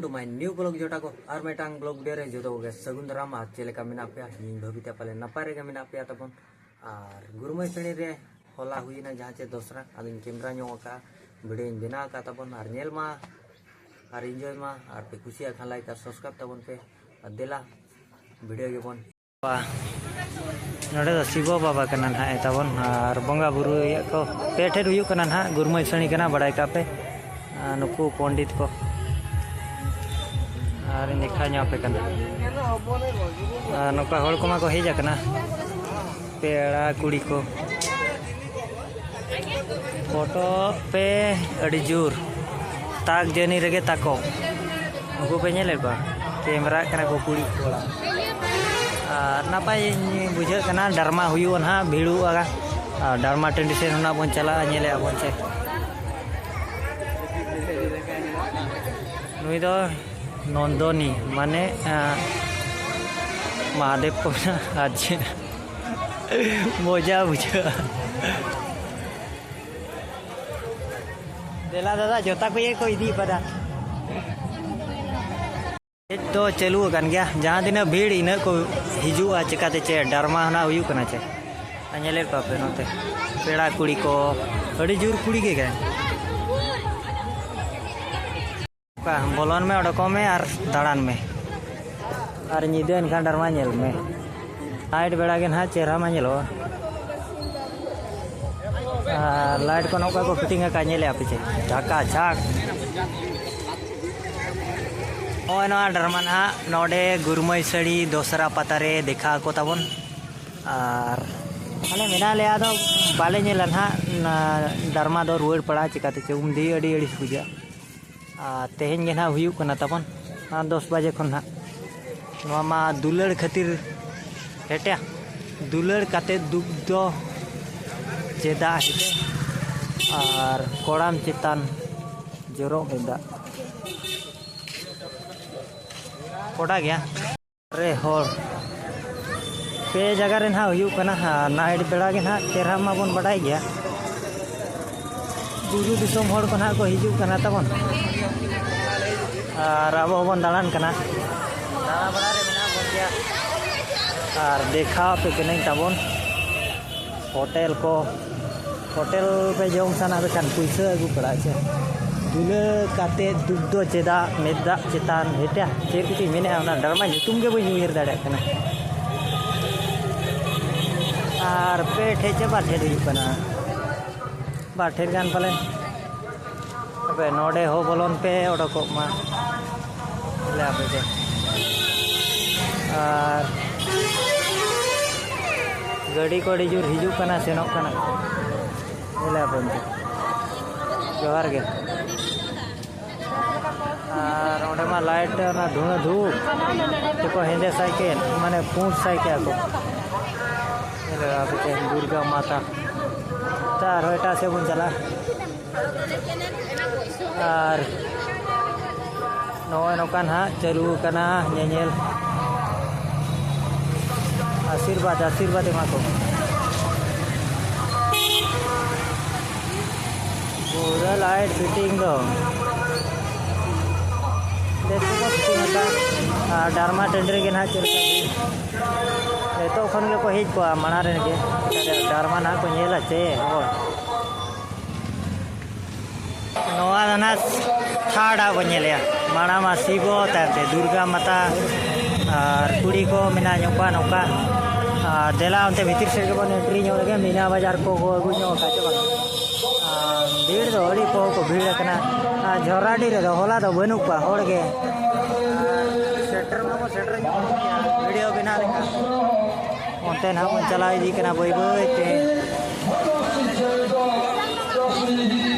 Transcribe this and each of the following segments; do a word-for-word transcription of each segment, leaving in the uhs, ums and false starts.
To my new vlog ᱡᱚᱴᱟ ᱠᱚ, ᱟᱨ ᱢᱤᱫᱴᱟᱝ vlog video ᱨᱮ ᱡᱚᱛᱚ ᱠᱚᱜᱮ ᱥᱟᱹᱜᱩᱱ ᱫᱟᱨᱟᱢ᱾ ᱟᱨ ᱪᱮᱫ ᱞᱮᱠᱟ ᱢᱮᱱᱟᱜ ᱯᱮᱭᱟ? ᱤᱧ ᱵᱷᱟᱹᱵᱤᱛᱮ ᱯᱟᱞᱮ ᱱᱟᱯᱟᱭ ᱨᱮᱜᱮ ᱢᱮᱱᱟᱜ ᱯᱮᱭᱟ ᱛᱟᱵᱚᱱ᱾ ᱟᱨ ᱜᱩᱨᱢᱟᱹᱭ ᱥᱟᱹᱲᱤ ᱨᱮ ᱦᱚᱞᱟ ᱦᱩᱭᱱᱟ ᱡᱟᱦᱟᱸ ᱪᱮ ᱫᱚᱥᱨᱟ, ᱟᱫᱚᱧ ᱠᱮᱢᱨᱟ ᱧᱚᱜ ᱟᱠᱟᱫᱼᱟ, ᱵᱷᱤᱰᱤᱭᱳᱧ ᱵᱮᱱᱟᱣ ᱟᱠᱟᱫ ᱛᱟᱵᱚᱱ᱾ ᱟᱨ ᱧᱮᱞ ᱢᱟ ᱟᱨ ᱤᱱᱡᱚᱭ ᱢᱟ, ᱟᱨ ᱯᱮ ᱠᱩᱥᱤᱭᱟᱜ ᱠᱷᱟᱱ ᱞᱟᱭᱤᱠ ᱟᱨ ᱥᱟᱵᱥᱠᱨᱟᱭᱤᱵ ᱛᱟᱵᱚᱱ ᱯᱮ᱾ ᱟᱨ ᱫᱮᱞᱟ ᱵᱷᱤᱰᱤᱭᱳ ᱜᱮᱵᱚᱱ ᱱᱚᱰᱮ ᱫᱚ ᱥᱤᱵᱚ ᱵᱟᱵᱟ ᱠᱟᱱᱟ ᱱᱟᱦᱟᱜ ᱮ ᱛᱟᱵᱚᱱ, ᱟᱨ ᱵᱚᱸᱜᱟ ᱵᱩᱨᱩᱭᱮᱫ ᱠᱚ ᱯᱮ ᱴᱷᱮᱱ ᱦᱩᱭᱩᱜ ᱠᱟᱱᱟ ᱱᱟᱦᱟᱜ, ᱜᱩᱨᱢᱟᱹᱭ ᱥᱟᱹᱲᱤ ᱠᱟᱱᱟ, ᱵᱟᱲᱟᱭ ᱠᱟᱜ ᱯᱮ᱾ ᱟᱨ ᱱᱩᱠᱩ ᱯᱚᱱᱰᱤᱛ ᱠᱚ, ᱟᱨ ᱤᱧ ᱫᱮᱠᱷᱟᱣ ᱧᱚᱜ ᱟᱯᱮ ᱠᱟᱱᱟ᱾ ᱟᱨ ᱱᱚᱝᱠᱟ ᱦᱚᱲ ᱠᱚᱢᱟ ᱠᱚ ᱦᱮᱡ ᱟᱠᱟᱱᱟ, ᱯᱮᱲᱟ ᱠᱩᱲᱤ ᱠᱚ᱾ ᱯᱷᱳᱴᱳ ᱯᱮ ᱟᱹᱰᱤ ᱡᱳᱨ, ᱛᱟᱠ ᱡᱟᱹᱱᱤ ᱨᱮᱜᱮ ᱛᱟᱠᱚ᱾ ᱩᱱᱠᱩ ᱯᱮ ᱧᱮᱞᱮᱫ ᱠᱚᱣᱟ, ᱠᱮᱢᱨᱟᱜ ᱠᱟᱱᱟ ᱠᱚ ᱠᱩᱲᱤ ᱠᱚᱲᱟ᱾ ᱟᱨ ᱱᱟᱯᱟᱭ ᱵᱩᱡᱷᱟᱹᱜ ᱠᱟᱱᱟ, ᱰᱟᱨᱢᱟ ᱦᱩᱭᱩᱜᱼᱟ ᱱᱟᱦᱟᱜ, ᱵᱷᱤᱲᱚᱜᱼᱟ᱾ ᱟᱨ ᱰᱟᱨᱢᱟ ᱴᱟᱺᱰᱤ ᱥᱮᱫ ᱦᱚᱸ ᱱᱟᱜ ᱵᱚᱱ ᱪᱟᱞᱟᱜᱼᱟ, ᱧᱮᱞᱮᱫᱼᱟ ᱵᱚᱱ ᱥᱮ᱾ ᱱᱩᱭ ᱫᱚ ᱱᱚᱱᱫᱚᱱᱤ, ᱢᱟᱱᱮ, ᱟᱸ, ᱢᱟᱦᱟᱫᱮᱵ ᱠᱚ ᱢᱮᱱᱟ, ᱟᱨ ᱪᱮᱫ ᱢᱚᱡᱟ ᱵᱩᱡᱷᱟᱹᱜᱼᱟ᱾ ᱫᱮᱞᱟ ᱫᱟᱫᱟ, ᱡᱚᱛᱟ ᱠᱚ ᱤᱭᱟᱹ ᱠᱚ ᱤᱫᱤ ᱠᱟᱫᱟ᱾ ᱦᱮᱡ ᱫᱚ ᱪᱟᱹᱞᱩ ᱟᱠᱟᱱ ᱜᱮᱭᱟ, ᱡᱟᱦᱟᱸ ᱛᱤᱱᱟᱹᱜ ᱵᱷᱤᱲ ᱤᱱᱟᱹᱜ ᱠᱚ ᱦᱤᱡᱩᱜᱼᱟ᱾ ᱪᱮᱠᱟᱛᱮ ᱪᱮ ᱰᱟᱨᱢᱟ ᱦᱚᱸ ᱱᱟᱜ ᱦᱩᱭᱩᱜ ᱠᱟᱱᱟ ᱪᱮ? ᱟᱨ ᱧᱮᱞᱮᱫ ᱠᱚᱣᱟ ᱯᱮ ᱱᱚᱛᱮ ᱯᱮᱲᱟ ᱠᱩᱲᱤ ᱠᱚ, ᱟᱹᱰᱤ ᱡᱳᱨ ᱠᱩᱲᱤ ᱜᱮ ᱜᱟᱭ᱾ ᱚᱠᱟ ᱵᱚᱞᱚᱱ ᱢᱮ, ᱚᱰᱚᱠᱚᱜ ᱢᱮ ᱟᱨ ᱫᱟᱬᱟᱱ ᱢᱮ᱾ ᱟᱨ ᱧᱤᱫᱟᱹ ᱮᱱᱠᱷᱟᱱ ᱰᱟᱨᱢᱟ ᱧᱮᱞ ᱢᱮ᱾ ᱱᱟᱭᱤᱴ ᱵᱮᱲᱟ ᱜᱮ ᱱᱟᱦᱟᱜ ᱪᱮᱦᱨᱟ ᱢᱟ ᱧᱮᱞᱚᱜᱼᱟ᱾ ᱟᱨ ᱞᱟᱭᱤᱴ ᱠᱚ ᱱᱚᱝᱠᱟ ᱠᱚ ᱯᱷᱤᱴᱤᱝ ᱟᱠᱟᱫ, ᱧᱮᱞᱮᱫᱼᱟ ᱯᱮ ᱪᱮ? ᱡᱷᱟᱠᱟ ᱡᱷᱟᱠ᱾ ᱱᱚᱜᱼᱚᱭ ᱱᱚᱣᱟ ᱰᱟᱨᱢᱟ ᱱᱟᱦᱟᱜ ᱱᱚᱰᱮ ᱜᱩᱨᱢᱟᱹᱭ ᱥᱟᱹᱲᱤ ᱫᱚᱥᱨᱟ ᱯᱟᱛᱟ ᱨᱮ ᱫᱮᱠᱷᱟ ᱟᱠᱚ ᱛᱟᱵᱚᱱ᱾ ᱟᱨ ᱟᱞᱮ ᱢᱮᱱᱟᱜ ᱞᱮᱭᱟ, ᱟᱫᱚ ᱵᱟᱞᱮ ᱧᱮᱞᱟ ᱱᱟᱦᱟᱜ, ᱚᱱᱟ ᱰᱟᱨᱢᱟ ᱫᱚ ᱨᱩᱣᱟᱹᱲ ᱯᱟᱲᱟᱜᱼᱟ, ᱪᱤᱠᱟᱹᱛᱮ ᱪᱚ ᱩᱱᱫᱤ ᱟᱹᱰᱤ ᱟᱹᱲᱤᱥ ᱵᱩᱡᱷᱟᱹᱜᱼᱟ᱾ ᱟᱨ ᱛᱮᱦᱮᱧ ᱜᱮ ᱱᱟᱦᱟᱜ ᱦᱩᱭᱩᱜ ᱠᱟᱱᱟ ᱛᱟᱵᱚᱱ, ᱟᱨ ᱫᱚᱥ ᱵᱟᱡᱮ ᱠᱷᱚᱱ ᱱᱟᱦᱟᱜ᱾ ᱱᱚᱣᱟ ᱢᱟ ᱫᱩᱞᱟᱹᱲ ᱠᱷᱟᱹᱛᱤᱨ ᱦᱮᱴᱮ, ᱫᱩᱞᱟᱹᱲ ᱠᱟᱛᱮ ᱫᱩᱠ ᱫᱚ ᱪᱮᱫᱟᱜ ᱦᱮᱴᱮ? ᱟᱨ ᱠᱚᱲᱟᱢ ᱪᱮᱛᱟᱱ ᱡᱚᱨᱚᱜ ᱜᱮ ᱫᱟᱜ᱾ ᱠᱚᱰᱟ ᱜᱮᱭᱟ᱾ ᱨᱮ ᱦᱚᱲ ᱯᱮ ᱡᱟᱭᱜᱟ ᱨᱮ ᱱᱟᱦᱟᱜ ᱦᱩᱭᱩᱜ ᱠᱟᱱᱟ᱾ ᱟᱨ ᱱᱟᱭᱤᱴ ᱵᱮᱲᱟ ᱜᱮ ᱱᱟᱦᱟᱜ ᱪᱮᱦᱨᱟ ᱢᱟᱵᱚᱱ ᱵᱟᱰᱟᱭ ᱜᱮᱭᱟ, ᱵᱩᱨᱩ ᱫᱤᱥᱚᱢ ᱦᱚᱲ ᱠᱚ ᱱᱟᱦᱟᱜ ᱠᱚ ᱦᱤᱡᱩᱜ ᱠᱟᱱᱟ ᱛᱟᱵᱚᱱ᱾ ᱟᱨ ᱟᱵᱚ ᱦᱚᱸᱵᱚᱱ ᱫᱟᱬᱟᱱ ᱠᱟᱱᱟ, ᱫᱟᱬᱟ ᱵᱟᱲᱟ ᱨᱮ ᱢᱮᱱᱟᱜ ᱵᱚᱱ ᱜᱮᱭᱟ᱾ ᱟᱨ ᱫᱮᱠᱷᱟᱣ ᱟᱯᱮ ᱠᱟᱹᱱᱟᱹᱧ ᱛᱟᱵᱚᱱ ᱦᱳᱴᱮᱞ ᱠᱚ᱾ ᱦᱳᱴᱮᱞ ᱨᱮ ᱡᱚᱢ ᱥᱟᱱᱟ ᱯᱮ ᱠᱷᱟᱱ ᱯᱩᱭᱥᱟᱹ ᱟᱹᱜᱩ ᱯᱟᱲᱟᱜᱼᱟ ᱪᱮ? ᱫᱩᱞᱟᱹ ᱠᱟᱛᱮ ᱫᱩᱠ ᱫᱚ ᱪᱮᱫᱟᱜ ᱢᱮᱫ ᱫᱟᱜ ᱪᱮᱛᱟᱱ ᱦᱮᱴᱟ? ᱪᱮᱫ ᱠᱚᱪᱚᱧ ᱢᱮᱱᱮᱫᱼᱟ, ᱚᱱᱟ ᱰᱨᱟᱢᱟ ᱧᱩᱛᱩᱢ ᱜᱮ ᱵᱟᱹᱧ ᱩᱭᱦᱟᱹᱨ ᱫᱟᱲᱮᱭᱟᱜ ᱠᱟᱱᱟ᱾ ᱟᱨ ᱯᱮ ᱴᱷᱮᱡ ᱪᱮ ᱵᱟᱨ ᱴᱷᱮᱡ ᱦᱩᱭᱩᱜ ᱠᱟᱱᱟ, ᱵᱟᱨ ᱴᱷᱮᱡ ᱜᱟᱱ ᱯᱟᱞᱮ᱾ ᱛᱚᱵᱮ ᱱᱚᱰᱮ ᱦᱚᱸ ᱵᱚᱞᱚᱱ ᱯᱮ, ᱚᱰᱚᱠᱚᱜ ᱢᱟ᱾ ᱞᱟᱹᱭ ᱟᱯᱮ ᱜᱮ᱾ ᱟᱨ ᱜᱟᱹᱰᱤ ᱠᱚ ᱟᱹᱰᱤ ᱡᱳᱨ ᱦᱤᱡᱩᱜ ᱠᱟᱱᱟ, ᱥᱮᱱᱚᱜ ᱠᱟᱱᱟ᱾ ᱞᱟᱹᱭ ᱟᱯᱮ ᱜᱮ᱾ ᱡᱚᱦᱟᱨ ᱜᱮ᱾ ᱟᱨ ᱚᱸᱰᱮ ᱢᱟ ᱞᱟᱭᱤᱴ, ᱚᱱᱟ ᱫᱷᱩᱬᱟᱹ ᱫᱷᱩᱯ ᱛᱮᱠᱚ ᱦᱮᱸᱫᱮ ᱥᱟᱭ ᱠᱮᱫ, ᱢᱟᱱᱮ ᱯᱩᱸᱰ ᱥᱟᱭ ᱠᱮᱫᱼᱟ ᱠᱚ᱾ ᱧᱮᱞ ᱟᱯᱮ ᱜᱮ, ᱫᱩᱨᱜᱟ ᱢᱟᱛᱟ᱾ ᱛᱚ ᱟᱨᱦᱚᱸ ᱮᱴᱟᱜ ᱥᱮᱫ ᱵᱚᱱ ᱪᱟᱞᱟᱜᱼᱟ᱾ ᱟᱨ ᱱᱚᱜᱼᱚᱭ ᱱᱚᱝᱠᱟ ᱱᱟᱦᱟᱜ ᱪᱟᱹᱞᱩ ᱟᱠᱟᱱᱟ ᱧᱮᱧᱮᱞ᱾ ᱟᱥᱤᱨᱵᱟᱫᱽ, ᱟᱥᱤᱨᱵᱟᱫᱽ ᱮᱢᱟ ᱠᱚ᱾ ᱯᱩᱨᱟᱹ ᱞᱟᱭᱤᱴ ᱯᱷᱤᱴᱤᱝ ᱫᱚ᱾ ᱵᱮᱥ ᱛᱮᱠᱚ ᱯᱷᱤᱴᱤᱝ ᱟᱠᱟᱫ᱾ ᱟᱨ ᱰᱟᱨᱢᱟ ᱴᱟᱺᱰᱤ ᱨᱮᱜᱮ ᱱᱟᱦᱟᱜ ᱪᱮᱫ ᱞᱮᱠᱟ ᱵᱷᱤᱲ᱾ ᱱᱤᱛᱚᱜ ᱠᱷᱚᱱ ᱜᱮᱠᱚ ᱦᱮᱡ ᱠᱚᱜᱼᱟ ᱢᱟᱲᱟᱝ ᱨᱮᱱ ᱜᱮ᱾ ᱰᱟᱨᱢᱟ ᱱᱟᱦᱟᱜ ᱠᱚ ᱧᱮᱞᱟ ᱪᱮ ᱦᱚᱲ᱾ ᱱᱚᱣᱟ ᱫᱚ ᱱᱟᱦᱟᱜ ᱛᱷᱟᱨᱰ ᱟᱜ ᱵᱚᱱ ᱧᱮᱞᱮᱜᱼᱟ᱾ ᱢᱟᱲᱟᱝ ᱢᱟ ᱥᱤᱵᱚ, ᱛᱟᱭᱚᱢ ᱛᱮ ᱫᱩᱨᱜᱟ ᱢᱟᱛᱟ, ᱟᱨ ᱠᱩᱲᱤ ᱠᱚ ᱢᱮᱱᱟᱜ ᱧᱚᱜ ᱠᱚᱣᱟ ᱱᱚᱝᱠᱟ᱾ ᱟᱨ ᱫᱮᱞᱟ ᱚᱱᱛᱮ ᱵᱷᱤᱛᱤᱨ ᱥᱮᱫ ᱜᱮᱵᱚᱱ ᱮᱱᱴᱨᱤ ᱧᱚᱜ ᱞᱮᱜᱮ, ᱢᱤᱱᱟ ᱵᱟᱡᱟᱨ ᱠᱚ ᱠᱚ ᱟᱹᱜᱩ ᱧᱚᱜ ᱟᱠᱟᱫ ᱪᱮ ᱵᱟᱝ? ᱟᱨ ᱵᱷᱤᱲ ᱫᱚ ᱟᱹᱰᱤ ᱯᱚᱦᱚ ᱠᱚ ᱵᱷᱤᱲ ᱟᱠᱟᱱᱟ᱾ ᱟᱨ ᱡᱷᱚᱨᱟᱰᱤ ᱨᱮᱫᱚ ᱦᱚᱞᱟ ᱫᱚ ᱵᱟᱹᱱᱩᱜ ᱠᱚᱣᱟ ᱦᱚᱲ ᱜᱮ᱾ ᱟᱨ ᱥᱮᱴᱮᱨ ᱢᱟᱵᱚ ᱥᱮᱴᱮᱨ ᱧᱚᱜ ᱠᱟᱱ ᱜᱮᱭᱟ, ᱵᱷᱤᱰᱤᱭᱳ ᱵᱮᱱᱟᱣ ᱞᱮᱠᱟ᱾ ᱚᱱᱛᱮ ᱱᱟᱦᱟᱜ ᱵᱚᱱ ᱪᱟᱞᱟᱣ ᱤᱫᱤᱜ ᱠᱟᱱᱟ ᱵᱟᱹᱭ ᱵᱟᱹᱭ ᱛᱮ᱾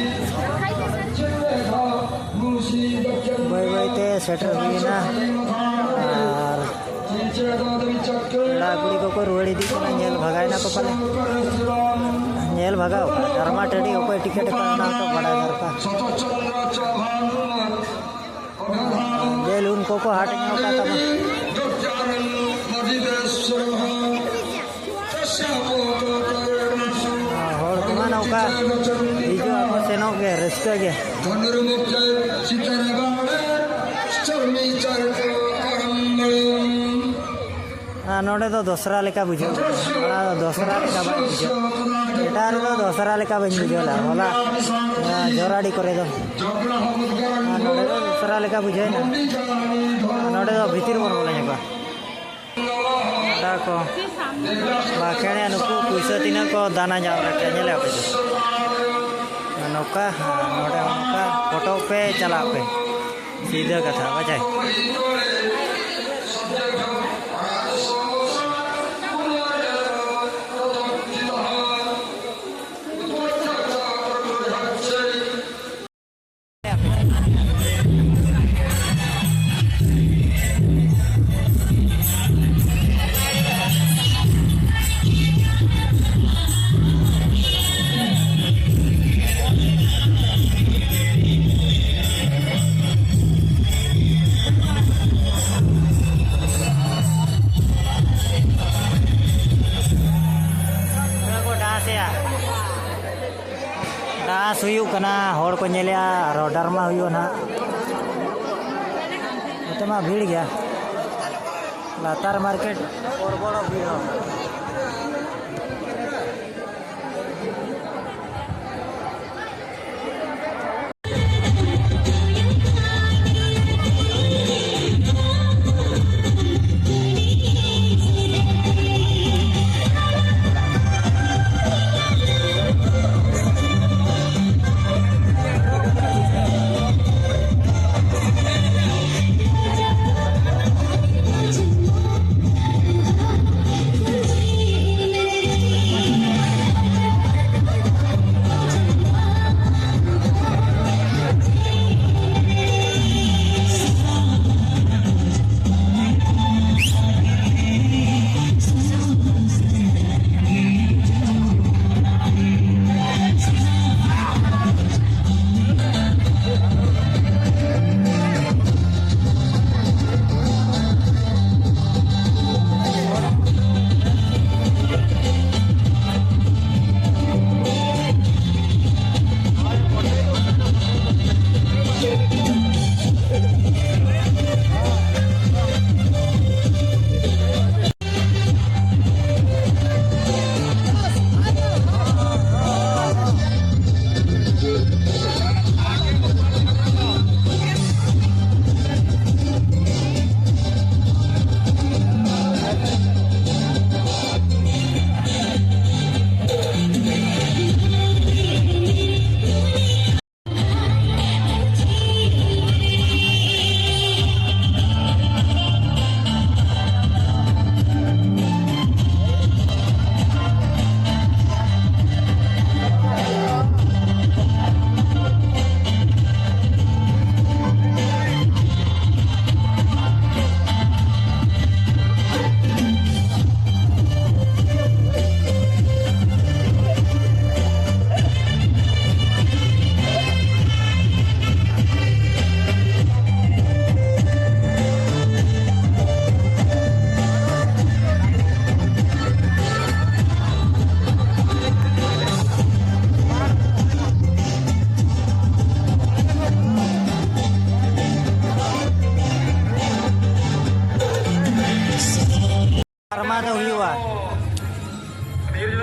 ᱵᱟᱹᱭ ᱵᱟᱹᱭ ᱛᱮ ᱥᱮᱴᱮᱨ ᱦᱩᱭᱮᱱᱟ᱾ ᱟᱨ ᱠᱚᱲᱟ ᱠᱩᱲᱤ ᱠᱚᱠᱚ ᱨᱩᱣᱟᱹᱲ ᱤᱫᱤᱜ ᱠᱟᱱᱟ, ᱧᱮᱞ ᱵᱷᱟᱜᱟᱭ ᱱᱟᱠᱚ ᱯᱟᱞᱮ᱾ ᱧᱮᱞ ᱵᱷᱟᱜᱟᱣ ᱠᱟᱱᱟ, ᱰᱟᱨᱢᱟ ᱴᱟᱺᱰᱤ ᱚᱠᱚᱭ ᱴᱤᱠᱤᱴ ᱟᱠᱟᱫ ᱚᱱᱟ ᱦᱚᱸᱛᱚ ᱵᱟᱰᱟᱭ ᱫᱚᱨᱠᱟᱨ᱾ ᱵᱮᱞᱩᱱ ᱠᱚᱠᱚ ᱦᱟᱴ ᱧᱚᱜ ᱟᱠᱟᱫ ᱛᱟᱵᱚᱱᱟ᱾ ᱦᱚᱲ ᱠᱚᱢᱟ ᱱᱚᱝᱠᱟ ᱦᱤᱡᱩᱜ ᱟᱠᱚ ᱥᱮᱱᱚᱜ ᱜᱮ, ᱨᱟᱹᱥᱠᱟᱹ ᱜᱮ᱾ ᱟᱨ ᱱᱚᱰᱮ ᱫᱚ ᱫᱚᱥᱨᱟ ᱞᱮᱠᱟ ᱵᱩᱡᱷᱟᱹᱜ ᱠᱟᱱᱟ᱾ ᱚᱱᱟ ᱫᱚ ᱫᱚᱥᱨᱟ ᱞᱮᱠᱟ ᱵᱟᱭ ᱵᱩᱡᱷᱟᱹᱜ᱾ ᱮᱴᱟᱜ ᱨᱮᱫᱚ ᱫᱚᱥᱨᱟ ᱞᱮᱠᱟ ᱵᱟᱹᱧ ᱵᱩᱡᱷᱟᱹᱣ ᱞᱮᱫᱟ᱾ ᱦᱚᱞᱟ, ᱟᱸ, ᱡᱚᱨᱟᱰᱤ ᱠᱚᱨᱮ ᱫᱚ᱾ ᱟᱨ ᱱᱚᱰᱮ ᱫᱚ ᱫᱚᱥᱨᱟ ᱞᱮᱠᱟ ᱵᱩᱡᱷᱟᱹᱣ ᱮᱱᱟ᱾ ᱟᱨ ᱱᱚᱰᱮ ᱫᱚ ᱵᱷᱤᱛᱤᱨ ᱵᱚᱱ ᱵᱚᱞᱚ ᱧᱚᱜᱚᱜᱼᱟ᱾ ᱫᱟ ᱠᱚ, ᱵᱟᱠᱷᱮᱲ ᱱᱩᱠᱩ ᱯᱩᱭᱥᱟᱹ ᱛᱤᱱᱟᱹᱜ ᱠᱚ ᱫᱟᱱᱟ ᱧᱟᱢ ᱞᱮᱠᱟ ᱧᱮᱞᱮᱫ ᱯᱮ ᱛᱚ᱾ ᱱᱚᱝᱠᱟ, ᱦᱮᱸ, ᱱᱚᱰᱮ ᱦᱚᱸ ᱱᱚᱝᱠᱟ ᱯᱷᱳᱴᱳ ᱯᱮ ᱪᱟᱞᱟᱜ ᱯᱮ᱾ ᱥᱤᱫᱷᱟᱹ ᱠᱟᱛᱷᱟ, ᱵᱟᱪᱟᱭ᱾ ᱠᱚ ᱰᱟᱱᱥ ᱮᱜᱼᱟ᱾ ᱰᱟᱱᱥ ᱦᱩᱭᱩᱜ ᱠᱟᱱᱟ, ᱦᱚᱲ ᱠᱚ ᱧᱮᱞᱮᱜᱼᱟ, ᱟᱨᱚ ᱰᱨᱟᱢᱟ ᱦᱩᱭᱩᱜᱼᱟ ᱱᱟᱦᱟᱜ᱾ ᱱᱚᱛᱮ ᱢᱟ ᱵᱷᱤᱲ ᱜᱮᱭᱟ, ᱞᱟᱛᱟᱨ ᱢᱟᱨᱠᱮᱴ ᱵᱚᱲ ᱵᱚᱲ ᱵᱷᱤᱲ ᱦᱚᱸ᱾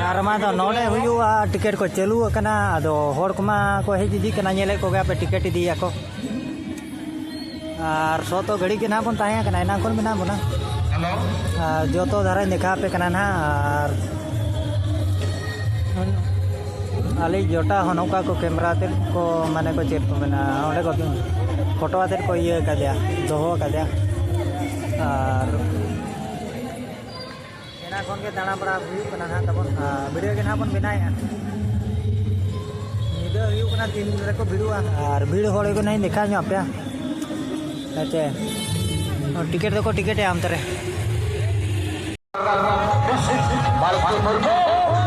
ᱟᱨ ᱢᱟ ᱫᱚ ᱱᱚᱰᱮ ᱦᱩᱭᱩᱜᱼᱟ, ᱴᱤᱠᱤᱴ ᱠᱚ ᱪᱟᱹᱞᱩ ᱟᱠᱟᱱᱟ᱾ ᱟᱫᱚ ᱦᱚᱲ ᱠᱚᱢᱟ ᱠᱚ ᱦᱮᱡ ᱤᱫᱤᱜ ᱠᱟᱱᱟ, ᱧᱮᱞᱮᱫ ᱠᱚᱜᱮᱭᱟ ᱯᱮ ᱴᱤᱠᱤᱴ ᱤᱫᱤᱭᱟᱠᱚ᱾ ᱟᱨ ᱥᱚ ᱛᱚ ᱜᱷᱟᱹᱲᱤᱡ ᱜᱮ ᱱᱟᱦᱟᱜ ᱵᱚᱱ ᱛᱟᱦᱮᱸ ᱠᱟᱱᱟ, ᱮᱱᱟᱝ ᱠᱷᱚᱱ ᱢᱮᱱᱟᱜ ᱵᱚᱱᱟ᱾ ᱟᱨ ᱡᱚᱛᱚ ᱫᱷᱟᱨᱟᱧ ᱫᱮᱠᱷᱟᱣ ᱟᱯᱮ ᱠᱟᱱᱟ ᱱᱟᱦᱟᱜ᱾ ᱟᱨ ᱟᱞᱮ ᱡᱚᱴᱟ ᱦᱚᱸ ᱱᱚᱝᱠᱟ ᱠᱚ ᱠᱮᱢᱨᱟ ᱛᱮᱫ ᱠᱚ, ᱢᱟᱱᱮ ᱠᱚ ᱪᱮᱫ ᱠᱚ ᱢᱮᱱᱟ, ᱚᱸᱰᱮ ᱠᱚ ᱯᱷᱳᱴᱳ ᱟᱛᱮᱫ ᱠᱚ ᱤᱭᱟᱹ ᱠᱟᱫᱮᱭᱟ, ᱫᱚᱦᱚ ᱠᱟᱫᱮᱭᱟ᱾ ᱟᱨ ᱮᱱᱟ ᱠᱷᱚᱱ ᱜᱮ ᱫᱟᱬᱟ ᱵᱟᱲᱟ ᱦᱩᱭᱩᱜ ᱠᱟᱱᱟ ᱱᱟᱦᱟᱜ ᱛᱟᱵᱚᱱ, ᱟᱨ ᱵᱷᱤᱰᱤᱭᱳ ᱜᱮ ᱱᱟᱦᱟᱜ ᱵᱚᱱ ᱵᱮᱱᱟᱣᱮᱫᱼᱟ᱾ ᱧᱤᱫᱟᱹ ᱦᱩᱭᱩᱜ ᱠᱟᱱᱟ, ᱛᱤᱱ ᱨᱮᱠᱚ ᱵᱷᱤᱲᱚᱜᱼᱟ, ᱟᱨ ᱵᱷᱤᱲ ᱦᱚᱲ ᱜᱮ ᱱᱟᱦᱟᱜ ᱤᱧ ᱫᱮᱠᱷᱟᱣ ᱧᱚᱜ ᱟᱯᱮᱭᱟ᱾ ᱦᱮᱸᱪᱮ, ᱴᱤᱠᱤᱴ ᱫᱚᱠᱚ ᱴᱤᱠᱤᱴᱮᱜᱼᱟ ᱚᱱᱛᱮ ᱨᱮ᱾ ᱵᱟᱞᱠᱤ ᱢᱩᱨᱢᱩ,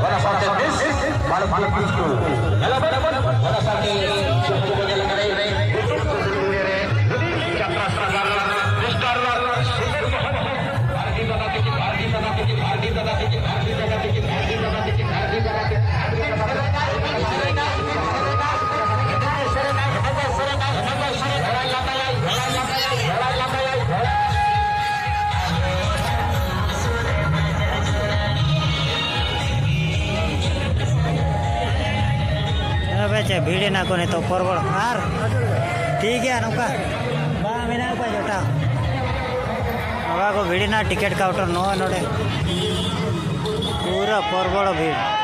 ᱚᱱᱟ ᱥᱟᱶᱛᱮ ᱢᱤᱥ ᱵᱟᱞᱠᱤ ᱠᱤᱥᱠᱩ᱾ ᱧᱮᱞᱚᱜ ᱠᱟᱱᱟ ᱵᱚᱱ, ᱚᱱᱟ ᱥᱟᱶᱛᱮ ᱪᱟᱛᱨᱟ ᱥᱟᱜᱟᱨ ᱢᱤᱥᱴᱟᱨ ᱥᱩᱱᱫᱚᱨ ᱢᱳᱦᱚᱱ, ᱵᱷᱟᱨᱚᱛᱤ ᱫᱟᱫᱟ ᱛᱤᱠᱤᱱ, ᱵᱷᱟᱨᱚᱛᱤ ᱫᱟᱫᱟ ᱛᱤᱠᱤᱱ, ᱵᱷᱟᱨᱚᱛᱤ ᱫᱟᱫᱟ ᱛᱤᱠᱤᱱ, ᱵᱷᱟᱨᱚᱛᱤ ᱫᱟᱫᱟ ᱛᱤᱠᱤᱱ, ᱵᱷᱟᱨᱚᱛᱤ ᱫᱟᱫᱟ ᱛᱤᱠᱤᱱ, ᱵᱷᱟᱨᱚᱛᱤ ᱫᱟᱫᱟ ᱛᱤᱠᱤᱱ᱾ ᱟᱵᱮ ᱪᱮᱫ ᱵᱷᱤᱲ ᱮᱱᱟ ᱠᱚ ᱱᱤᱛᱚᱜ ᱯᱚᱨᱵᱚᱲ ᱟᱨ ᱴᱷᱤᱠ ᱜᱮᱭᱟ ᱱᱚᱝᱠᱟ ᱵᱟᱝ ᱢᱮᱱᱟᱜ ᱠᱚᱣᱟ ᱡᱚᱴᱟᱣ᱾ ᱱᱚᱝᱠᱟ ᱠᱚ ᱵᱷᱤᱲ ᱮᱱᱟ ᱴᱤᱠᱤᱴ ᱠᱟᱣᱩᱱᱴᱟᱨ ᱱᱚᱜᱼᱚᱭ ᱱᱚᱰᱮ ᱯᱩᱨᱟᱹ ᱯᱚᱨᱵᱚᱲ ᱵᱷᱤᱲ᱾